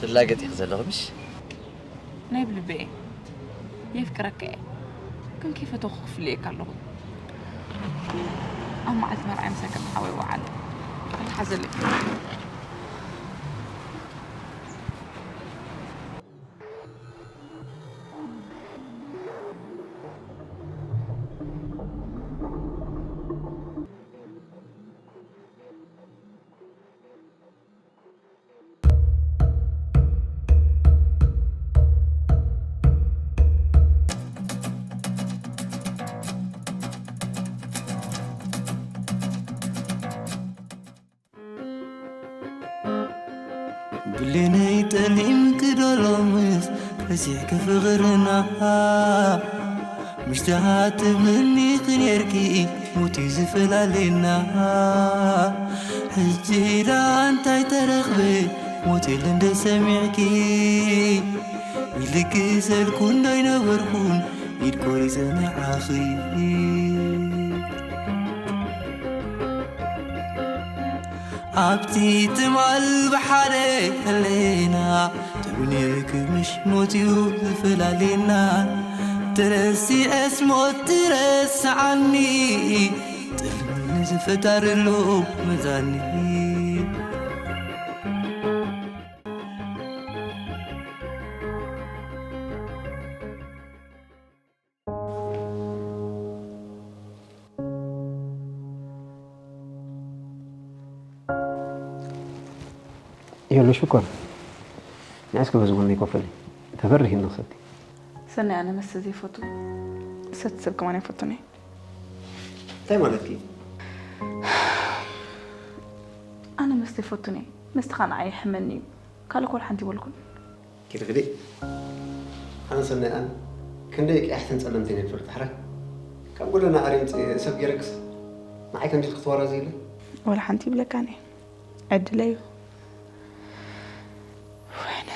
ትላገጢ ዘለኺ ምሽ? ናይ ብልበ እየ። የፍቅረካ እየ። ግን ከይፈተኹ ክፍለየካ ኣለኹ። ኣብ መዓልቲ መርዓይ ምሳይ ከም ሓወይ ወዓል። ኣይትሓዘለይ። ብሌነይ ጠሊምኪ ዶ ሎምስ ረሲዕኪ ፍቕርና? ምሽቲ ሃትብልኒ ኔርኪ ሞት እዩ ዝፈላሌና። ሕጂ ደኣ እንታይ ተረኽበ ሞት የለ እንደ ሰሚዕኪ? ኢልኪ ሰልኩ እንዶ ኣይነበርኩን ኢድ ቆሪጸ ንዓኺ። ኣብቲ ትማል ብሓደ ከለና ተብኔ ክምሽ ሞት እዩ ዝፈላሌና። ተረሲዐስ ሞት ትረስዓኒ ጥልሚ ንዝፈጣርሉ መዛኒ። የሎ ሽኮር፣ ንዓይ እስከ በዚ ጎነይ ኮፍ በሊ። ተፈርሂ ንኽሰቲ። ሰናይ፣ ኣነ መስተ ዘይፈቱ፣ ዝሰቲ ሰብ ከማን ኣይፈቱን እየ። እንታይ ማለትኪ? ኣነ መስተ ኣይፈቱን እየ። መስተ ኸኣ ንዓይ የሕመኒ እዩ። ካልእ ኮል ሓንቲ ይበልኩን። ኪዲ ኪዲ። ኣነ ሰናይ ኣን ክንደይ ቀያሕትን ጸለምትን እየ ትፈልጢ ሕራይ። ካብ ጎደና ኣርየ ምጽእ ሰብ ገይረክስ ንዓይ ከምዚ ክትወራዘይለ? ወላ ሓንቲ ይብለካን እየ። ዕድለይ እዩ። ወይነ።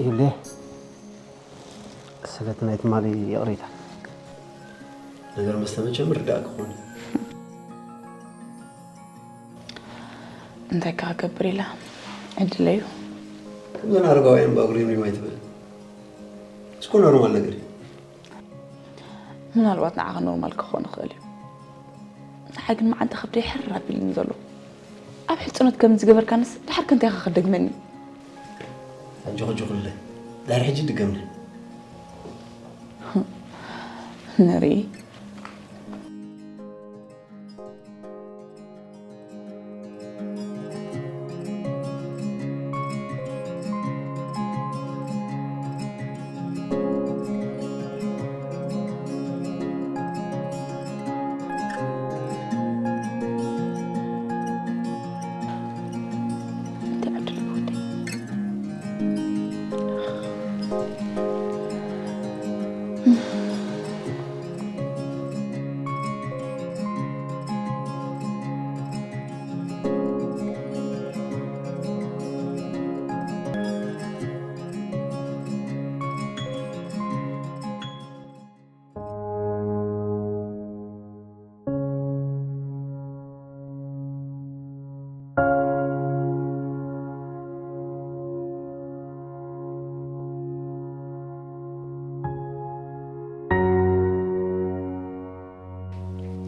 ኢለ ስለቲ ናይ ትማሊ ይቕሬታ። ነገር መስተ መቸም ርዳእ ክኾን። እንታይ ክገብር ኢላ ዕድለዩ። ከምዘን ኣረጋውያን ባጉሪም ሪም ኣይትበል። እስኮ ኖርማል ነገር እዩ። ምናልባት ንዓኻ ኖርማል ክኾን ይኽእል እዩ። ንዓይ ግን መዓንጣ ከብደይ ሕር ኣቢልኒ ዘሎ። ኣብ ሕፅኖት ከም ዝገበርካንስ ድሓር ከ እንታይ ኢኻ ክደግመኒ? ኣጆኺ ጆኹለይ፣ ድሕሪ ሕጂ ድገምኒ። ንርኢ።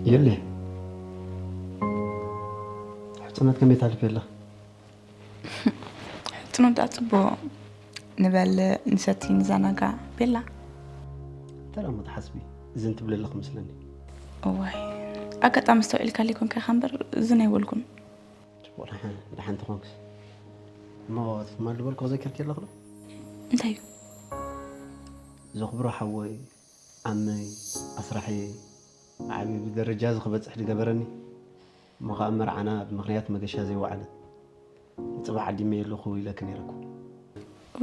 የለ ሕፅነት ከመይ ታልፍ የላ? ሕፅኖት ዳ ፅቡቕ ንበልዕ ንሰቲ ንዘናጋዕ ቤላ። እንታይ ደኣ እሞ ትሓስቢ? እዝን ትብሊ ኣለኺ መስለኒ። እዋይ ኣጋጣሚ ኣስተውዒልካለይ ኮንካ ኢኻ እምበር እዝን ኣይበልኩን። ጽቡቕ ደሓን ደሓን ተኾንክስ። እሞ እቲ ትማሊ ዝበልክዎ ዘኪርኪ ኣለኺ ዶ? እንታይ እዩ? ዘኽብሮ ሓወይ፣ ዓመይ፣ ኣስራሕየይ፣ ዓቢ ብደረጃ እዚ ክበጽሕ ዝገበረኒ፣ እሞ ኸኣ መርዓና ብምኽንያት መገሻ ዘይወዓለት። ንጽባሕ ዓዲመ ኣለኹ ኢለኪ ነይረኩ።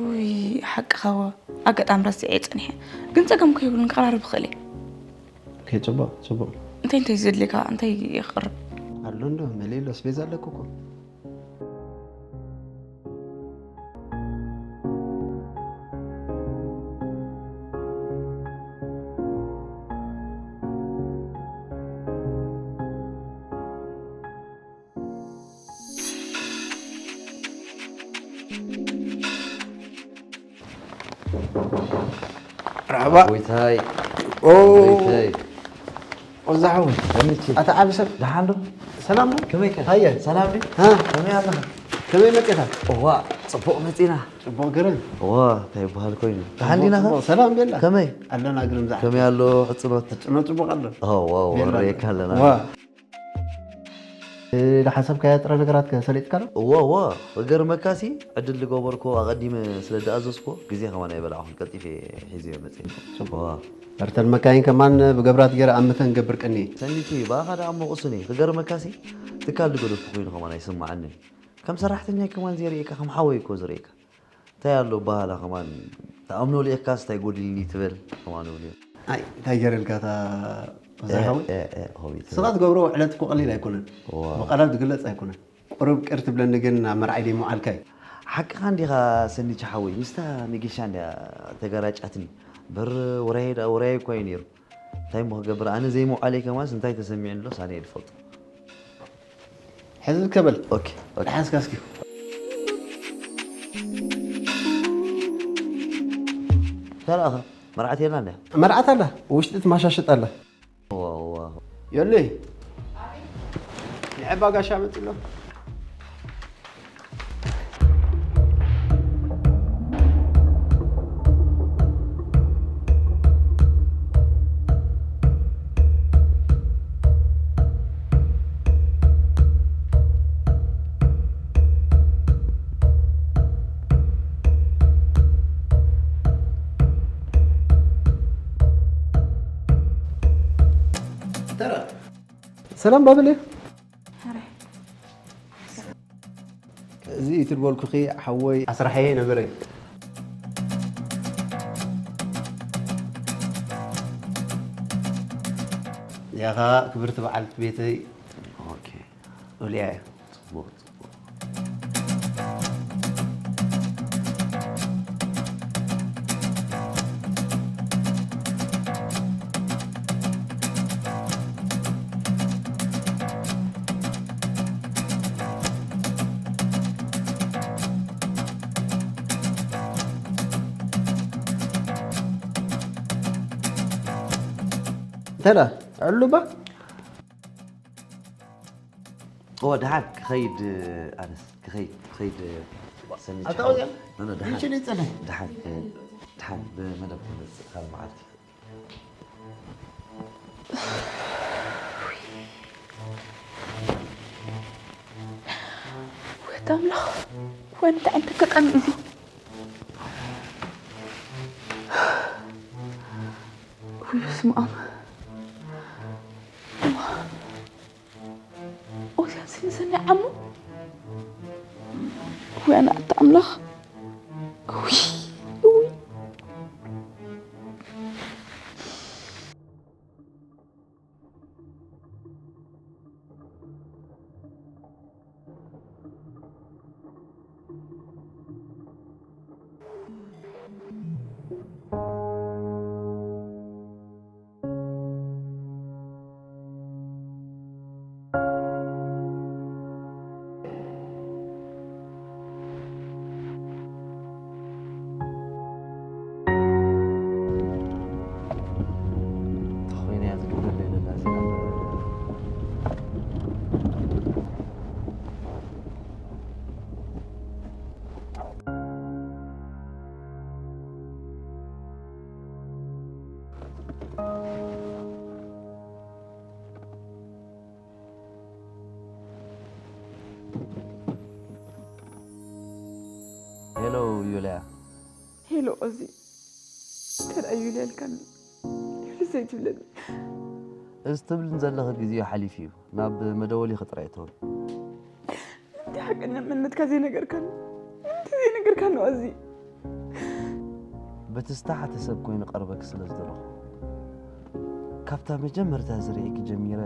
ውይ ሓቅኻ ወ ኣጋጣሚ ረሲዐ ጸኒሐ። ግን ጸገም ከይብሉን ክቐራርብ ይኽእል እየ። ኦኬ፣ ጽቡቕ፣ ጽቡቕ። እንታይ እንታይ ዘድልየካ? እንታይ የቕርብ? ኣሎ እንዶ፣ መሊኡ ኣሎ፣ ኣስቤዛ ኣለኩ እኮ። መርሓባ። ጎይታይ። ኦ፣ ጎይታይ። ወዛ ሓወይ። ከመይቺ? ኣታ ዓቢ ሰብ። ደሓን ዶ? ሰላም ዶ? ከመይ ከ? ሃየ። ሰላም ዲ? ሃ? ከመይ ኣለኻ? ከመይ መጤታ? እዋ፣ ጽቡቕ መጺና። ጽቡቕ ገረን። እዋ፣ እንታይ ይበሃል ኮይኑ? ደሓን ዲና ኸ? ጽቡቕ፣ ሰላም ቤላ። ከመይ? ኣለና ግርም ዛ። ከመይ ኣሎ ሕጽኖት? ጽኖ ጽቡቕ ኣሎ። እዋ፣ ቤላ። ወሬካ ኣለና። ዋ። እ፣ ዝሓሰብካዮ ጥረ ነገራት ከ ሰሊጥካ ዶ? እዋ፣ እዋ፣ ክገርመካሲ ዕድል ዝገበርኩ ኣቐዲመ ስለ ዝኣዘዝኩ ግዜ ከማን ኣይበላዕኹን፣ ቀልጢፈ ሒዘዮ መጽየ። ጽቡቕ። እዋ። እርተን መካይን ከማን ብገብራት ገይረ ኣምተን ገብር ቀኒ። ሰኒቲ፣ ብኣኻ ደኣ እሞ ቁሱኒ። ክገርመካሲ ትካል ዝገደፍኩ ኮይኑ ከማን ኣይስምዓንን። ከም ሰራሕተኛ ከማን ዘይርእየካ፣ ከም ሓወይ እኮ ዝርእየካ። እንታይ ኣሎ በሃላ ከማን፣ ትኣምኖ ልኢኽካስ እንታይ ጎዲልኒ ትበል ከማን እውን እዩ። ኣይ፣ እንታይ ገይረልካ እታ እ፣ ዝሓወይ? እ፣ እ፣ ሆቢት። ስኻ ትገብሮ ዕለት እኮ ቀሊል ኣይኮነን። እዋ። ብቃላት ዝግለጽ ኣይኮነን። ቁሩብ ቅር ትብለኒ ግን ኣብ መርዓይ ደይ ምውዓልካ እዩ። ሓቅኻ እንዲኻ ሰኒቻ ሓወይ፣ ምስታ መጌሻ እንድያ ተጋራጫትኒ። በር ወራየ ደኣ ወራየ እኳ እዩ ነይሩ። እንታይ እሞ ክገብር፣ ኣነ ዘይምውዓለይ ከማንስ እንታይ ተሰሚዑ ንሎስ ኣነ እየ ዝፈልጦ። ሕዝብ ከበል። ኦኬ፣ ኦኬ። ደሓን እስካ እስኪ። ተረኣኸ፣ መርዓት የላ እንድያ? መርዓት ኣላ፣ ውሽጢ ትማሻሽጥ ኣላ። ዋ፣ ዋ። የለይ። ንዕባ ጋሻ መጺ ኣሎ። ተራ። ሰላም ባብል እየ። እዚ እዩ ትድበልኩኺ ሓወይ ኣስራሐየ ነበረ። እዚኣ ኸዓ ክብርቲ በዓልቲ ቤተይ ኦኬ። ኦልያ እያ። ጽቡቕ፣ ጽቡቕ። ተላ ዕሉባ። ኦ፣ ደሓን ክኸይድ፣ ኣነስ ክኸይድ፣ ክኸይድ፣ ሰኒ ኣታ ቻው። ወዲያ? ኖ፣ ኖ፣ ደሓን። ይችል ይጸነ። ደሓን፣ እ፣ ደሓን ብመደብ ክመጽእ ካልእ መዓልቲ። ወይታ ኣምላኽ፣ ወይ እንታይ ዓይነት ኣጋጣሚ እዩ እዚ? ውይ፣ በስመ ኣብ። ኦዚያን ስኒ ሰኒ ዓሙ። ወይ ኣነ ኣታ ኣምላኽ። ውይ፣ ውይ። ተኾይና እያ ዝግበር ዘይብላ ስራሕ። ሄሎ ዩልያ። ሄሎ ኦዚ፣ ከዳ ዩልያ ኢልካኒ፣ ዩልያ ዘይትብለኒ። እዚ ትብልን ዘለኺ ግዜኡ ሓሊፉ እዩ። ናብ መደወሊኺ ጥራይ እተዊ። ንምንታይ ሓቀኛ መንነትካ ዘይነገርካኒ? ንምንታይ ዘይነገርካኒ ኦዚ? በቲ ዝተሓተ ሰብ ኮይኑ ቀርበኪ ስለ ዝደለኹ፣ ካብታ መጀመርታ ዝርእየኪ ጀሚረ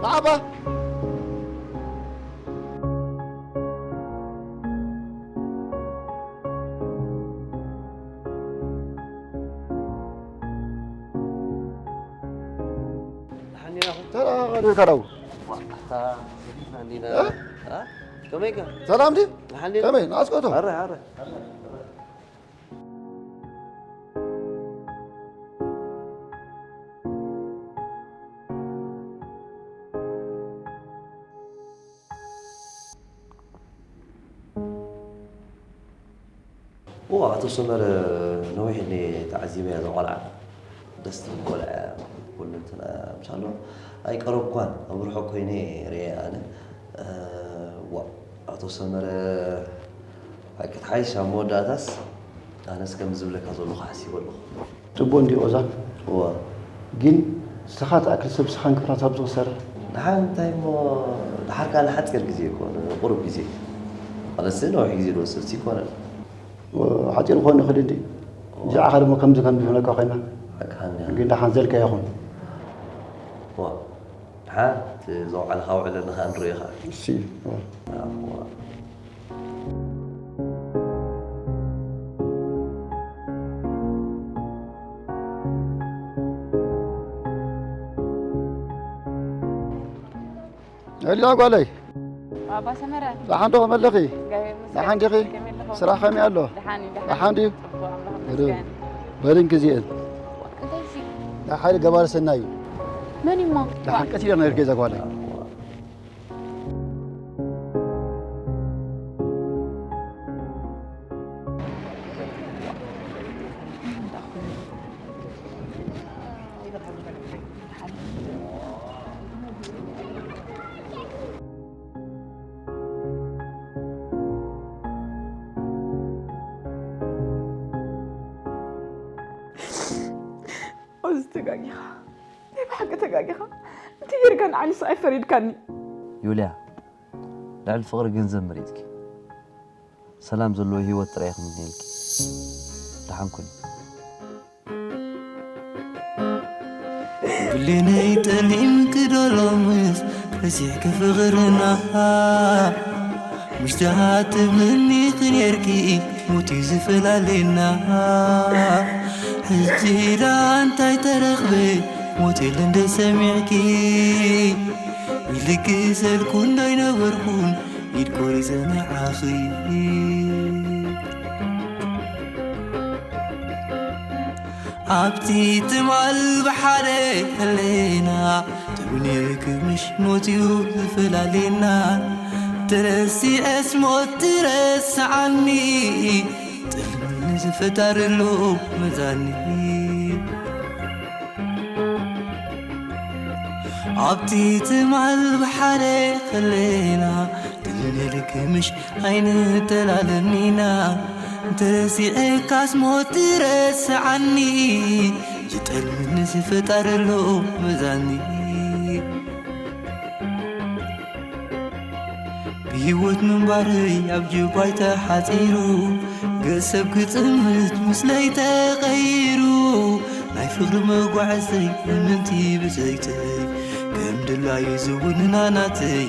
ባባ። ሓኒና ተራ ቀሪብካ ደው። ዋ፣ ሓኒና። እ? እ? ከመይ ከ? ሰላም ዲ? ሓኒና። ከመይ? ናስቆቶ? ኣረ፣ ኣረ። ኦ፣ ኣቶ ሰመረ፣ ነዊሕ እኔ ተዓዚበያ እዛ ቆልዓ። ደስ ትብል ቆልዓ እያ፣ ኩሉ እንትና፣ ምሻሎ ኣይቀረብኳን፣ ኣብ ርሑቕ ኮይነ ርእየ ኣነ። እ፣ ዋ፣ ኣቶ ሰመረ፣ ሓቂ ትሓይሽ፣ ኣብ መወዳእታስ ኣነስ ከምዚ ዝብለካ ዘለኹ ሓሲበ ኣለኹ። ጽቡቕ እንድዩ ኦዛ። እወ። ግን ንስኻ ትኣክል ሰብ ስኻን ክብራት ኣብዚ ክሰርሕ። ደሓን እንታይ እሞ፣ ደሓር ከኣ ንሓጺር ግዜ እኮ፣ ንቁሩብ ግዜ። ማለትሲ ነዊሕ ግዜ ዝወስድ ኣይኮነን። እወ፣ ሓጺር ክኾን ይኽእል እንድዩ። እወ። ብዛዕባኻ ድማ ከምዚ ከምዚ ይብለካ ኮይና። ሓቅኻ እንድያ። ግን ደሓን ዘልካ ይኹን። እወ። ደሓን እቲ ዘውዓልኻ ውዕለኒ ኸኣ ንርእዮ ኸኣ። እሺ። እወ። እወ። ኤልያ ጓለይ፣ ባባ ሰመረ። ደሓን ዶ ከመለኺ? እግዚኣብሔር ይመስገን። ደሓን ዲኺ? ከመይ ኣለኹም? ስራሕ ከመይ ኣሎ? ደሓን እዩ፣ ደሓን ደሓን እዩ። ድዩ? ጽቡቕ፣ ኣምላኽ በሉ፣ ይመስገን። በሉ እንግዝኤን። እንታይ ሲ? ናይ ሓይሊ ገባሪ ሰናይ እዩ። መን እዩ እሞ? ደሓን ቀስ ኢለ ነርገ እዛ ጓለይ። እዚ ተጋጊኻ፣ ናይ ብሓቂ ተጋጊኻ። እንታይ ጌርካ ንዓኒስ ኣይፈሪድካኒ? ዩልያ፣ ልዕሊ ፍቕሪ ገንዘብ መሪጽኪ። ሰላም ዘለዎ ህይወት ጥራይ ክምነየልኪ። ደሓን ኩኒ። ብሌነይ ጠሊምኪ ዶ ሎምስ ረሲዕኪ ፍቕርና? ምሽትኻ ትብልኒ ኔርኪ ሞት እዩ ዝፈላሌና። ሕጂ ደኣ እንታይ ተረኽበ ሞት የለን ዶ ሰሚዕኪ? ይልግሰልኩ እንዶ ኣይነበርኩን ኢድ ቆሪጸ ንዓኺ። ኣብቲ ትማል ብሓደ ከለና ትብኔልኪ ምሽ ሞት እዩ ዝፈላሌና። ተረሲዐስ ሞት ትረስዓኒ ጥልሚ ንዝፈጣርሉ መዛኒ። ኣብቲ ትማል ብሓደ ከለና ትብኔልኪ ምሽ ኣይንተላለኒና። ተረሲዐካስ ሞት ትረስዓኒ ዝጠልምኒ ዝፈጣርሉ መዛኒ። ብህይወት ምንባረይ ኣብ ጅባይ ተሓጺሩ ገሰብ ክጽምት ምስለይ ተቐይሩ ናይ ፍቕሪ መጓዕዘይ ምንቲ ብዘይተይ ከም ድላዩ ዝውንና ናተይ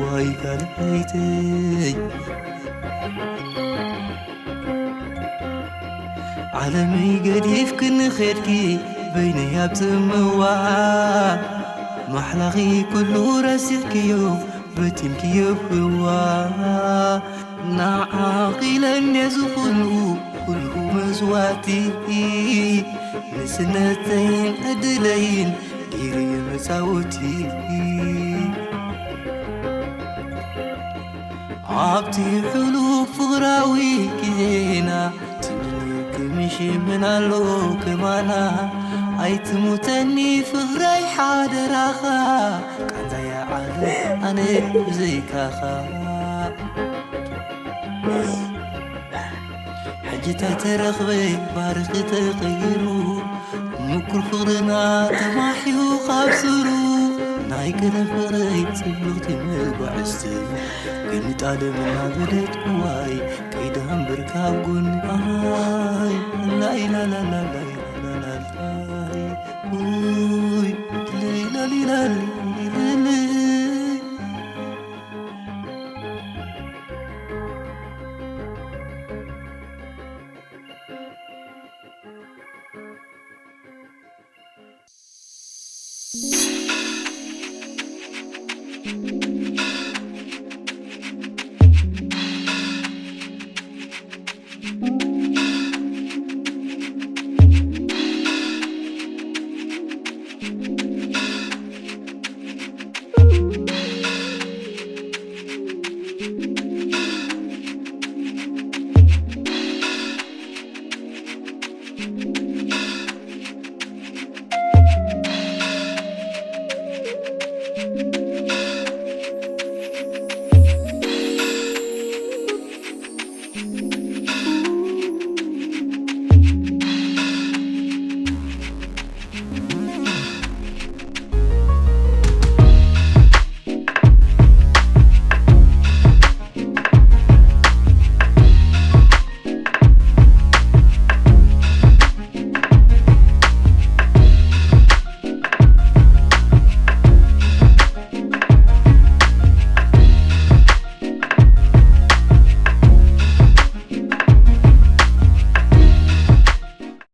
ዋይ ካልኣይተይ። ዓለመይ ገዲፍክኒ ኸድኪ በይነይ ኣብ ጽምዋ ማሕላኺ ኩሉ ረሲዕክዮ በቲንክዮ ህዋ። ንዓኺ ኢለ እንድየ ዝኹሉ ኩሉ መስዋእቲ ንስነተይን ዕድለይን ገይረዮ መጻወቲ። ኣብቲ ሕሉፍ ፍቕራዊ ግዜና ትብልኒ ክምሽ ምን ኣሎ ከማና ኣይትሙተኒ ፍቕረይ ሓደራኻ ቃንዛያ ዓለ ኣነ ብዘይካኻ። ሕጂ እንታይ ተረኽበ ባርኺ ተቐይሩ ምኩር ፍቕርና ተማሒኡ ካብ ስሩ ናይ ቀደም ፍቕረይ ጽብቕቲ መጓዕዝቲ ግን ጣልም እናበለት እዋይ ከይዳ እምበር ካብ ጎኒ ኣይ ላኢላላላላይላላላይ ውይ ሊላሊላሊላሊ።